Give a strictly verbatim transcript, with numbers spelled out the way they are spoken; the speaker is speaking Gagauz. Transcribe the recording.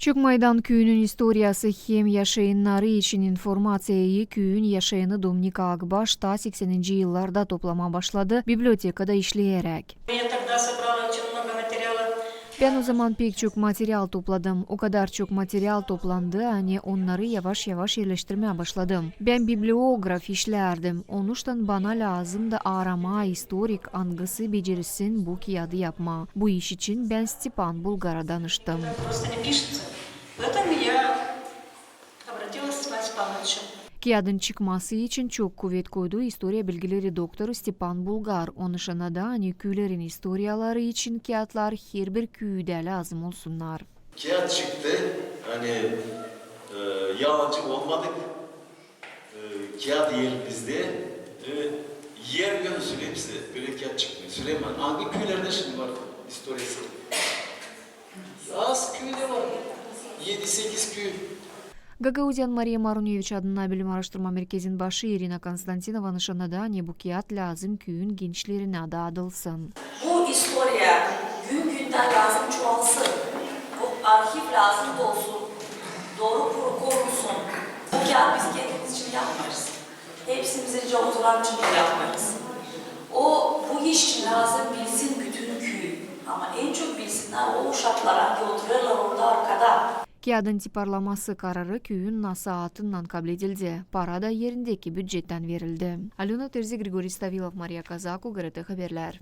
Çokmaydan küüyünün istoriyası hem yaşayannarı için informaţiyayı küüyün yaşayanı Dominika Akbaş ta sekseninci yıllarda toplamaa başladı, bibliotekada işleyeräk. Я тогда собрала очень много материала. Bän o zaman pek çok material topladım. O kadar çok material toplandı, ani onnarı yavaş-yavaş erleştirmää başladım. Bän bibliograf işlärdim. Onuştan bana lääzımdı aaramaa istorik, angısı becerisin bu kiyadı yapmaa. Bu iş için bän Stepan Bulgara danıştım. Просто не пишется. Поэтому я обратилась к Степану Степановичу. Kiyadın çıkması için çok kuvet koydu istoriya bilgileri doktoru Stepan Bulgar. Onu şanadı, ani küülerin istoriyaları için kiyatlar herbir küüdä lääzım olsunnar. Kiyat çıktı, ani, e, yalancı olmadık. E, kiyat elimizde, e, er gün söleyim sizä, bölä kiyat çıkmêêr. Söleyim, angı küülerdä şindi var istoriyası? Az küüdä var. Edi-sekiz küü. Gagauziyanın Mariya Maruneviç adına bilim aaraştırma merkezin başı İrina Konstantinova nışannadı, ani bu kiyat lääzım küüyün gençlerinä daadılsın. Bu istoriya gün-gündän lääzım çoğalsın. Bu arhiv lääzım dolsun, dooru korunsun. Bu kiyat biz kendimiz için yapmêêrız. Hepsimiz için oturan için da yapmêêrız. O, bu iş için lääzım bilsin bütün küü. Ama en çok bilsinnär o uşaklar, ani oturêrlar orada arkada. Kiyadın tiparlaması kararı küüyün nasaatınnan kabledildi. Para da erindeki bücettän verildi. Alöna Terzi, Grigori Stavilov, Mariya Kazaku, GRT Haberlär.